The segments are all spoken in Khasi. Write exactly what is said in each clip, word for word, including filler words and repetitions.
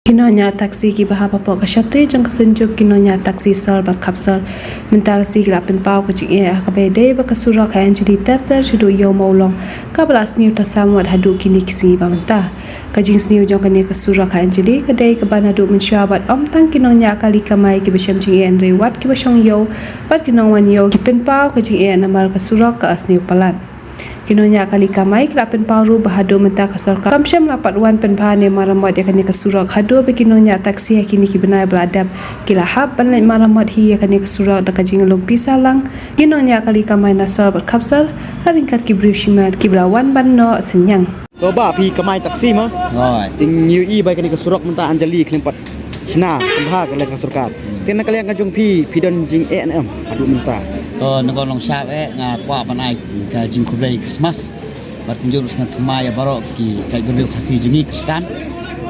Ki nongñiah taxi kiba hap hapoh ka shatei jong ka Synjuk ki nongñiah taxi sor bad khap sor mynta ka sngi ki la pynpaw ka jingeh ha kaba ïadei bad ka surok ha Anjali ter ter shaduh Ïew Mawlong kaba la sniew ta samot haduh kine ki sngi ba mynta. Ka jingsniew jong kane ka surok ha Anjali ka dei kaba naduh mynshuwa bad ym tang ki nongñiah kali kamai kiba shem jingeh hynrei wat kiba shong ïew bad ki nongwan ïew ki pynpaw ka jingeh namar ka surok ka sniew palat. Ki nongñiah kali kamai ki la pynpaw ruh ba haduh mynta ka sorkar kam shym la pat wan pynbha ne maramot ïa kane ka surok haduh ba ki nongñiah taxi ha kine ki bnai ba la dep ki la hap ban leit maramot hi ïa kane ka surok da ka jinglum pisa lang ki nongñiah kali kamai na sor bad khap sor ha ryngkat ki briew shimet kiba la wan ban noh synñiang. To ba phi kamai taxi mo? Hooid. Te ngi ïohi ba kane ka surok mynta Anjali khlem pat shna pynbha ka leng ka sorkar. Te na ka liang ka jong phi, phi don jingeh ne em haduh mynta? To na ka long shap eh nga kwah ban ai ka jingkhublei Christmas bad kumjuh ruh sngewthuh ïa baroh ki jaitbynriew Khasi jong ngi Khristan.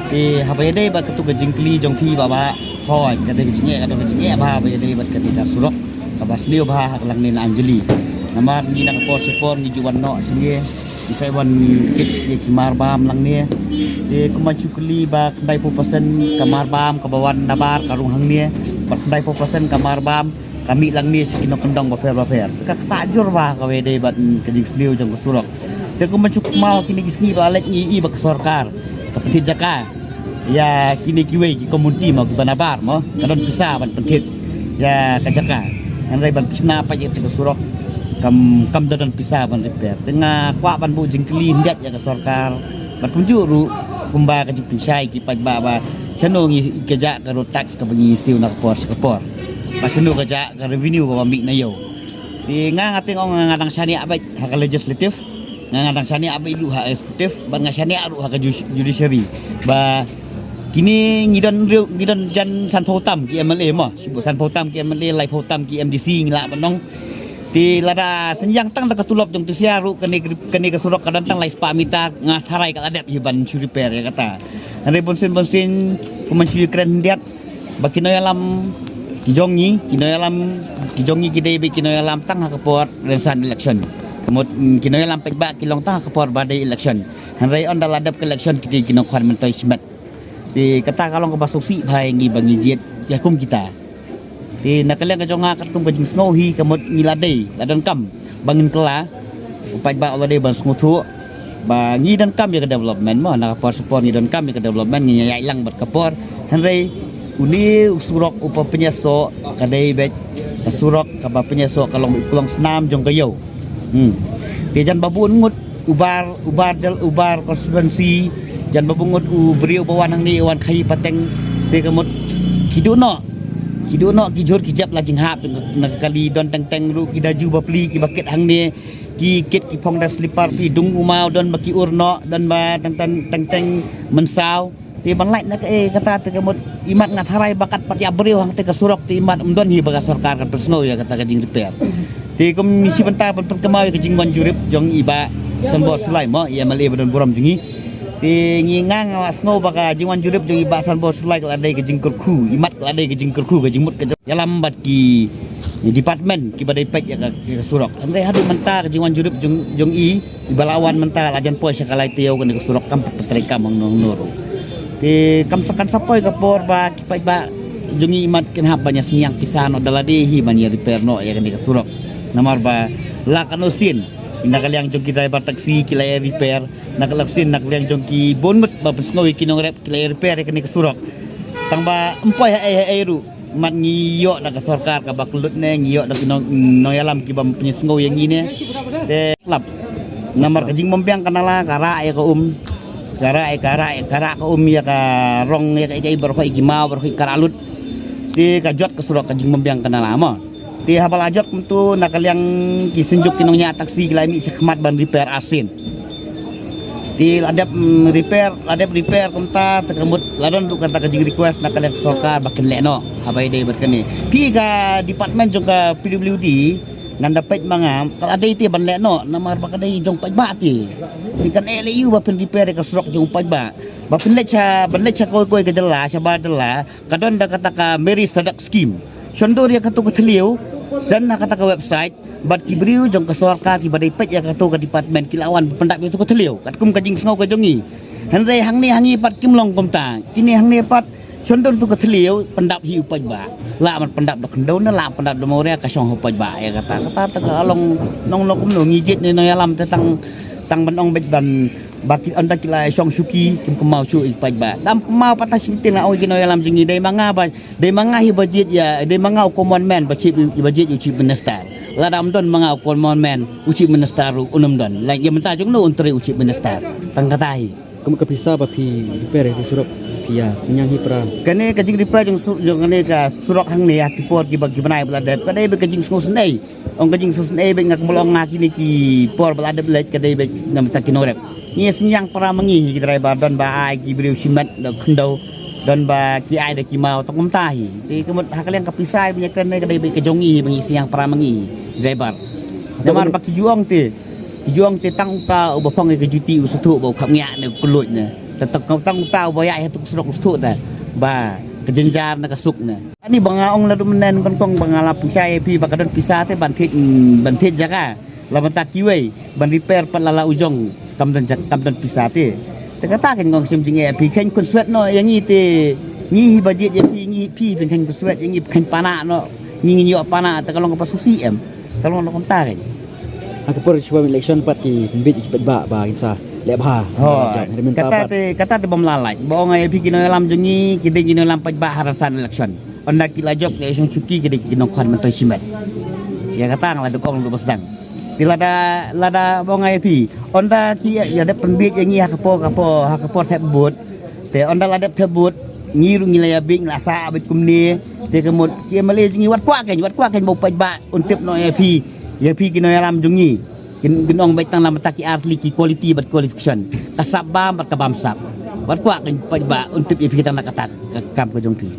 Te haba ïadei bad katu ka jingkylli jong phi Bah Bah, hooid ka dei ka jingeh, ka dei ka jingeh bha haba ïadei bad katu ka surok kaba sniew bha ha ka langne na Anjali. Namar ngi na ka por sha ka por ngi ju wan noh sha ngi, ngi sa wan kit ïa ki marbam langne. Te kumba shu kylli ba khyndaiphew percent ka marbam kaba wan nabar ka rung hangne bad khyndaiphew percent ka marbam ka mih langne sha ki nongkyndong bapher bapher. Te ka ktah jur bha kaba ïadei bad ka jingsniew jong ka surok. Te kumba shu kynmaw kine ki sngi ba la leit ngi ïohi ba ka sorkar ka pynthied jaka ïa kine kiwei ki community mo kiba nabar mo ka don pisa ban pynthied ïa ka jaka. Hynrei ban pynshna pat ïa kata ka surok kam, kam da don pisa ban repair. Te nga kwah ban buh jingkylli khyndiat ïa ka sorkar bad kumjuh ruh kumba ka jingpynshai ki paidbah ba shano ngi ka jah ka road tax kaba ngi siew na ka por sha ka por, ba shano ka jah ka revenue kaba mih na ïew. Te nga, nga teng ong nga dang shaniah beit ha ka legislative, nga, nga dang shaniah beit ruh ha executive bad nga shaniah ruh ha ka ju-, judiciary. Ba kine ngi don ruh, ngi don jan sanphew tam ki M L A mo, shu sanphew tam ki M L A, laiphew tam ki M D C ngi lah ban ong. Te lada synñiang tang da ka tulop jong tu sia ruh kane, kane ka surok ka don tang lai spah mita, nga tharai ka la dep hi ban shu repair ïa kata. Hynrei bunsien bunsien kumba shu ïakren khyndiat ba ki nongïalam ki jong ngi, ki nongïalam ki jong ngi ki dei beit ki nongïalam tang ha ka por rynsan election. Ka mut, mm, ki nongïalam paidbah ki long tang ha ka por ba dei election. Hynrei ynda la dep ka election ki dei ki nongkhwan myntoi shimet. Te kata ka long kaba sngewsih bha ïa ngi ba ngi jied ïa kum kita. Te na ka liang ka jong nga katkum ka jingsngew hi ka mut ngi la dei, la donkam ba ngin kylla. U paidbah u la dei ban sngewthuh ba ngi donkam ïa ka development mo, na ka por sha ka por ngi donkam ïa ka development, ngi ïaid lang bad ka por. Hynrei une u surok uba pynïasoh ka dei beit ka surok kaba pynïasoh ka long beit ka long snam jong ka ïew. Hmm. Te jan ba bun ngut u bar, u bar jylla, u bar constituency, jan ba bun ngut u briew ba wan hangne wan khaïi pateng, te ka mut ki duh noh, ki duh noh ki jhur ki jep la jinghap jong na ka kali. Don teng teng ruh ki da ju bapli kiba kit hangne, ki kit ki phong da slipper, phi dung u maw, don ba ki ur noh, don ba teng teng, teng teng mynsaw. Te ban lait na kaei kata, te ka mut imat nga tharai ba kat pat ïa briew hangtei ka surok te imat ym don hi ba ka sorkar kan pynsngew ïa kata ka jingrepair. Te kum shi bynta ban pynkynmaw ïa ka jingwan jurip jong i Bah Sanbor Shullai mo, i M L A ba don burom jong ngi. Te ngi nga, nga la sngew ba ka jingwan jurip jong i Bah Sanbor Shullai ka la dei ka jingkyrkhu, imat ka la dei ka jingkyrkhu, ka jingmut ka jingïalam bad ki department kiba dei peit ïa ka, ïa ka surok. Hynrei haduh mynta ka jingwan jurip jong, jong i, iba la wan mynta la jan poi sha ka lai taïew, kane ka surok kam pat pyntreikam hangno hangno ruh. Te kam sa, kan sa poi ka por ba ki paidbah jong ngi imat kin hap ban ïa synñiang pisa noh da lade hi ban ïa repair noh ïa kane ka surok. Namar ba la katno sien na ka liang jong ki driver taxi ki la ïa repair, na ka liang sien na ka liang jong ki bun ngut ba pynsngew ïa ki nongrep ki la ïa repair ïa kane ka surok. Tang ba ym poi ha ei ha ei ruh. Mat ngi ïoh da ka sorkar kaba kyllut ne, ngi ïoh da ki nong, nongïalam kiba pynïasngew ïa ngi ne. Te slap. Namar ka jingbymbiang ka nala ka rah ïa ka um. Ka rah ïa, ka rah ïa, ka rah ka um ïa ka rong ïa ka, ïa ka, ïa baroh ïa ki maw, baroh ïa ka rah lut. Te ka jot ka surok ka jingbymbiang ka nala mo. Te haba la jot kumto na ka liang ki Synjuk ki nongñiah taxi ki la mih shakhmat ban repair arsien. Te la dep, mm, repair, la dep repair kumta, te ka mut la don ruh kata ka jing request na ka liang sorkar ba kin leh noh haba ïadei bad kane. Phi ka department jong ka P W D ngan da peit ma nga, ka la dei te ban leh noh namar ba ka dei jong paidbah te. Phi kan eh leh ïa u ba phin repair ïa ka surok jong paidbah. Ba phin leit sha, ban leit sha kawei kawei ka jylla, shabar jylla, ka don da kata ka Mary Sadak Scheme. Shon dur ïa katu ka thliew, send ha kata ka website, bad ki briew jong ka sorkar kiba dei peit ïa katu ka department ki la wan pyndap ïa katu ka thliew. Katkum ka jingsngew ka jong ngi. Hynrei hangne ha ngi pat kim long kumta. Kine hangne pat shon don tu ka thliew pyndap hi u paidbah. La man pyndap da khyndew ne la pyndap da mawria ka shong ha u paidbah. Ïa kata kata ta ka long nong nong kumno ngi jied ne nongïalam te tang tang ban ong beit ban ba ki ynda ki la shong shuki kim kynmaw shuh ïa u paidbah. Dam kynmaw pat ta shim tin la ong ki nongïalam jong ngi dei ma nga ba Dei ma nga hi ba jied ïa, dei ma nga u common man ba chief, ba jied ïa u chief minister. Lada ym don ma nga u common man, u chief minister ruh un ym don. Lait ïa mynta jong no un trei u chief minister. Tang kata hi. Ka mut ka pisa ba phi repair ïa ki surok phi ïa synñiang hi para. Kane ka jing repair jong sur-, jong kane ka surok hangne ïa ki por ki ba ki bnai ba la dep. Ka dei ba ka jingsngewsynei. Ong ka jingsngewsynei ba nga ka ba long nga kine ki por ba la dep leit ka dei ba na mynta ki nongrep. Ngi synñiang para ma ngi hi ki driver don ba ai ki briew shimet da khyndew. Don ba ki ai da ki maw tang kumta hi. Te ka mut ha ka liang ka pisa ba ngi kren ne ka dei ba ka jong ngi hi ba ngi synñiang para ma ngi hi. Driver. Namar ba ki ju ong te. Ki ju ong te tang uta uba phong ïa ka juti u sngewthuh ba u khapngiah ne u kylluid ne. Te tang, tang uta uba ïaid ha tu ka surok u sngewthuh te. Ba ka jynjar ne ka suk ne. Ani ba nga ong la dum nen kon kong ba nga la pisa ïa phi ba ka don pisa te ban thied, ban thied jaka. La ban ta kiwei ban repair pat la la u jong kam don jak-, kam don pisa te. Te kata kan ngong sim jing ïa phi khein kun swet noh ïa ngi te ngi hi ba jied ïa phi ngi hi phi phi khein kun swet ïa ngi khein pana noh ngi ngin ïoh pana te ka long ka pasusi em. Ka long ka kumta kan. Ha ka por shuwa election pat ki pynbit ki pynbit ba ba ngin sa leh bha. Oh, kata te, kata te bym la lait. Ba ong ïa phi ki nongïalam jong ngi ki dei ki nongïalam pat ba ha ran san election. Ynda ki la jop ki shong shuki ki dei ki nongkhwan myntoi shimet. Ïa kata nga la dep ong ruh ba sdang. Te lada, lada ba ong ïa phi. Ynda ki ïa dep pynbit ïa ngi ha ka por, ka por, ha ka por thep vote. Te ynda la dep thep vote ngi ruh ngi la ïa bit ngi la sah bit kumne. Te ka mut ki M L A jong ngi wat kwah kein, wat kwah kein ba u paidbah un tip noh ïa phi. Ïa phi ki nongïalam jong ngi. Kin, kin ong beit tang la mynta ki ar tylli ki quality bad qualification. Ka sap bam bad ka bam sap. Wat kwah kein paidbah un tip ïa phi tang na kata ka kam ka jong phi.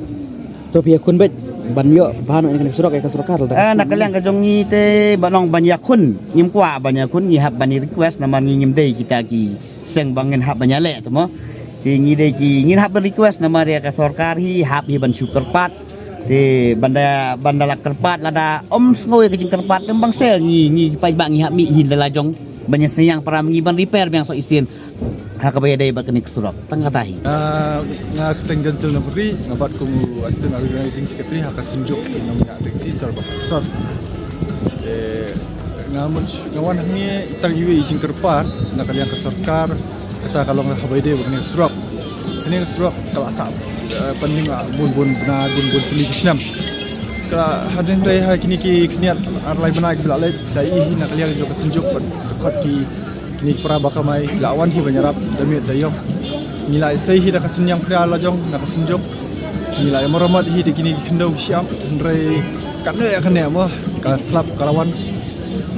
To phi ïakhun beit ban ïoh bha noh ïa kane ka surok ïa ka sorkar. Eh, na ka liang ka jong ngi te ban ong ban ïakhun. Ngim kwah ban ïakhun ngi hap ban request namar ngi ngim dei kita ki seng ba ngin hap ban ïaleh te mo. Te ngi dei ki ngin hap ban request namar ïa ka sorkar hi hap hi ban shu kyrpad. Te ban da, ban da la kyrpad lada ym sngew ïa ka jingkyrpad te ym bang seh ngi, ngi paidbah ngi hap mih hi da la jong ban ïa synñiang para ngi ban repair biang soh shisien. Ha kaba ïadei bad kane ka surok tang kata hi. Ah, nga Kyrteng Denzil Nabri, nga bat kum u Assistant Organizing Secretary ha ka Synjuk Nongñiah Taxi Sor Bakhransor. Eh, nga mut nga wan hangne tang iwei i jingkyrpad na ka liang ka sorkar, kata ka long ha kaba ïadei bad kane ka surok. Kane ka surok ka la sah, eh, pending, ah, bun bun bnai bun bun tylli ki snem. Ka la hadien re ha kine ki khyndiat ar lai bnai ki ba la leit da i hi na ka liang jong ka Synjuk bad ka khot ki Kine ki para ba kamai la wan hi ban ïarap da miet da ïong. Ngi la ïasei hi da ka synñiang phria la jong na ka Synjuk. Ngi la ïa maramot hi da kine ki khyndew ki shyiap hynrei katno ïa kane mo ka slap ka la wan.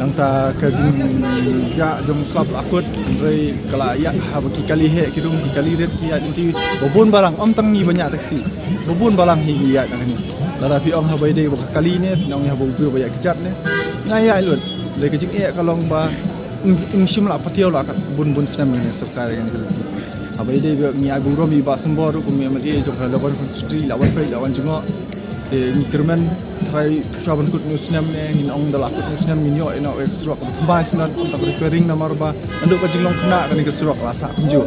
Nangta ka jingjah jong slap la kut hynrei ka la ïa haba ki kali heh ki rung ki kali rit ki ïa lynti ba bun balang ym tang ngi ba ñiah taxi. Ba bun balang hi ngi ïa na kane. Lada phi ong haba ïadei ba ka kali ne phi ong ïa haba u briew ba ïa ki jat ne. Nga ïa lut. Lei ka jingeh ka long ba Ng, ng shim la patiaw la kat bun bun snem ngi ne sorkar ngi ne. Haba ïadei ba ngi ai burom i Bah Symbor ruh kum i M L A jong ka Laban constituency la wan peit la wan jngoh. Te ngi kyrmen trai sha ban kut nu snem ne ngin ong da la kut nu snem ngin ïoh ïa na ek surok ba tymbai snem kum ta repairing namar ba ynda ka jinglong khynnah kane ka surok la sah kumjuh.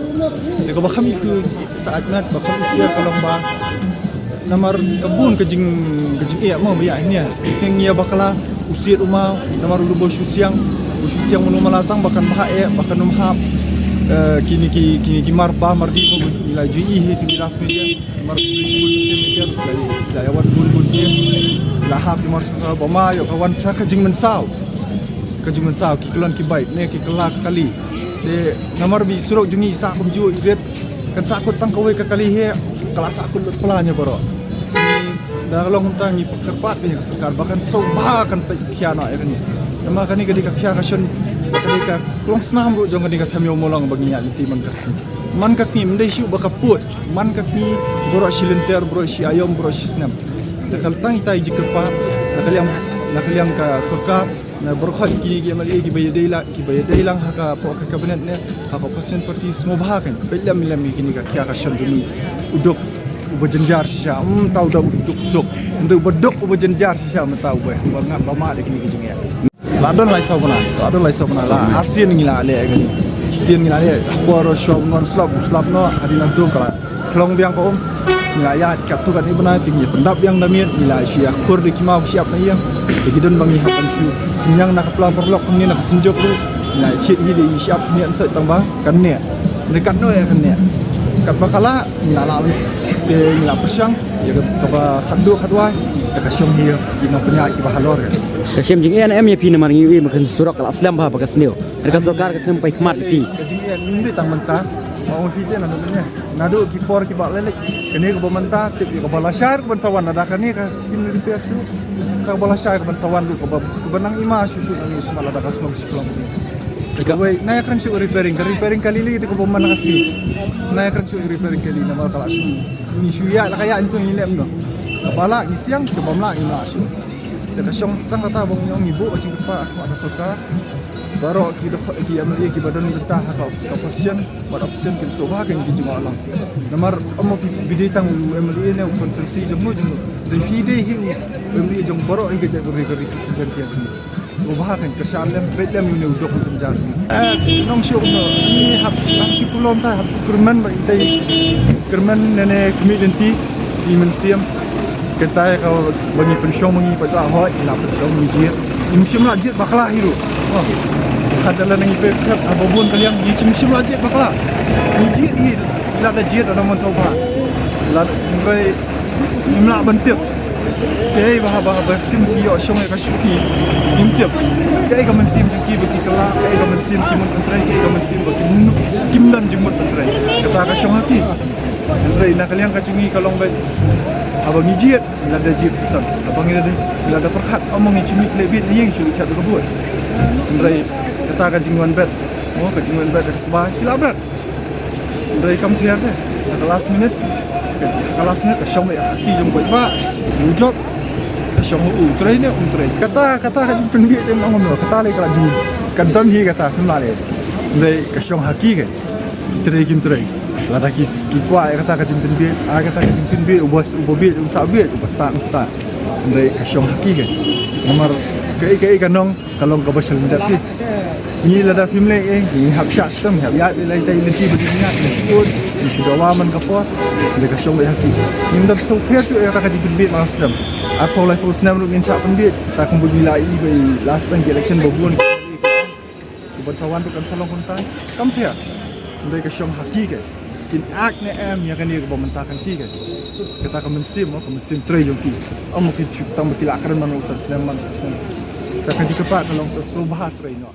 Te kaba kham i ku sa atnat ba kham i sbia ka long ba Namar ka bun ka jing, ka jingeh mo ba ïa hynne. Te ngi ïa bakla u siat u maw namar u lubor shu siang, u shu siang mano mala tang ba kan bha eh ba kan ym hap. Eh, kine ki, kine ki mar ba mar di mo ngi la ju i hi te ngi la sngewthuh. Mar bun bun sien la ïa wan bun bun sien la hap ki mar sha ba ma ïoh ka wan sha ka jingmynsaw. Ka jingmynsaw ki kyllon ki bike ne ki kylla ka kali. Te namar ba i surok jong ngi i sah kumjuh i rit. Kan sah kut tang kawei ka kali hi ka la sah kut lut pla nia baroh. Da ka long kumta ngi kyrpad ïa ka sorkar ba kan sngewbha kan peit khia noh ïa kane. Namar kane ka dei ka khia ka shon ka dei ka klong snam ruh jong kane ka them ïew molong ba ngi ïa lynti man ka sngi. Man ka sngi ym dei shuh ba ka pud man ka sngi baroh shi lynter baroh shi aïom baroh shi snem. Da ka tang ita i jingkyrpad na ka liang na ka liang ka sorkar. Na baroh kine ki M L A kiba ïadei lang, kiba ïadei lang ha ka pok ka cabinet ne, ha ka opposition party sngewbha kan. Peit lem lem ïa kine ka khia ka shon jong ngi. U duk uba jynjar shisha, um, tau da u duk suk. Ndu ba duk uba jynjar shisha mynta uba, uba ngam ba ma da kine ki jingeh. La don lai saw bnai, la don lai saw bnai, la arsien ngi la leh kane. Sien ngi la leh por shuwa ban wan slap, slap noh hadien nangta ka la khlong biang ka um. Ngi la ïaid katto katne bnai te ngi pyndap biang da miet, ngi la shu ïakhur da ki maw ba shyiap na ïing. Te ki don ba ngi hap ban shu synñiang na ka pla paralok kumne na ka synjuk ruh. Ngi la thied hi da i shyiap miet sait tang ba kan neh. Neh katno ïa kan neh. Katba ka la ngi la lah te ngi la pyrshang ïa kaba khatduh khatwai. Te ka shong hi ïa ki nongpynïaid kiba halor ka. Ka shem jingïaid em ïa phi namar ngi ïohi ba ka surok ka la slem bha ba ka sniew. Ka sorkar ka khlem peit khmat ïa phi. Ka jingïaid ngim dei tang mynta. Ma ong phi te na mynne. Naduh ki por kiba la leit. Kane kaba mynta tip ïa kaba lashai ruh ban sa wan lada kane ka kin repair shuh. Sa kaba lashai ka ban sa wan ruh kaba, kaba nang ima shuh shuh nang ïa sma lada ka khlong shi khlong. Ka wei na ïa kren shuh repairing, ka repairing ka lili te kaba man ka si. Na ïa kren shuh repairing ka lili namar ka la shu. Ngi shu ïa la ka ïa ngi tu ngi lem no. Kaba la ngi siang, kaba mla ngi mla shuh. Te ka shong tang kata ba ngi ong ngi buh ka jingkyrpad ha ka sorkar. Baroh ki dkhot ki M L A kiba don bynta ha ka, ka opposition, bad opposition kin sngewbha kein ki jingong lang. Namar ym ki, ki dei tang u M L A ne u constituency jong no jong no. Dei hi dei hi u M L A jong baroh hi ka jaitbynriew ka ri ka citizen ki jong no. Sngewbha kein ka sha lem beit lem une u dok u tynjar. Eh, nong shu kumno, ngi hap, hap shu kulom ta, hap shu kyrmen ba itai kyrmen ne ne kmie lynti, i mynsiem. Kata ka ba ngi pynshong ba ngi pat la hoi, la pynshong ngi jied. Ngi shim la jied bakla hi ruh. Oh. Kata la ngi peit khat ba bun ka liang ngi shim shim la jied bakla. Ngi jied hi la da jied da mon soba. La ngi bai ngi la ban tip. Kaei ba ba ba sim ki ïoh shong ïa ka shuki. Ngim tip. Kaei ka mynsiem jong ki ba ki kylla, kaei ka mynsiem ki mut pyntrei, kaei ka mynsiem ba ki mut kim don jingmut pyntrei. Kata ka shong ha ki. Hynrei na ka liang ka jong ngi ka long beit. Haba ngi jied, lada jied pyrshang. Haba ngi lada, lada pyrkhat, ym ngi shim ïa ki leh bit ïing shu ïa ka bud. Hynrei kata ka jingwan bet. Oh, ka jingwan bet ka sbai, ki la bet. Hynrei kam pher de. Na ka last minute. Ka last minute ka shong ïa ka ti jong beit ba. Ujok. Ka shong u trei ne, u trei. Kata, kata ka jingpynbit te nong no. Kata le ka la jing. Ka don hi kata, kim la le. Hynrei ka shong ha ki ke. Ki trei kim trei. Lada ki, ki kwah ïa kata ka jingpynbit, ah, kata ka jingpynbit, uba, uba bit, uba sa bit, uba stad, uba stad. Hynrei ka shong ha ki ke. Namar kaei kaei ka nong, ka long kaba shalyndet ki. Ngi lada phim leh, eh, ngi hap shah stem, ngi hap ïaid, leh tai lynti ba dei ngi hap, ngi shu, ngi shu dawa man ka por, hynrei ka shong ha ki. Ngim dap sngewpher shuh ïa kata ka jingpynbit man stem. Arphew laiphew snem ruh ngin shah pynbit, ta kumba ngi la i ba i last time ki election ba bun. Ki ban sa wan ruh kan sa long kumta. Kam pher. Hynrei ka shong ha ki ke. Kin ak ne em ïa kane kaba mynta kan ki ke. Kata ka mynsiem, ka mynsiem trei jong ki. Ym ki shu tang ba ki la kren man u san snem man u san snem. Kata ka jingkyrpad ka long ka sngewbha trei noh.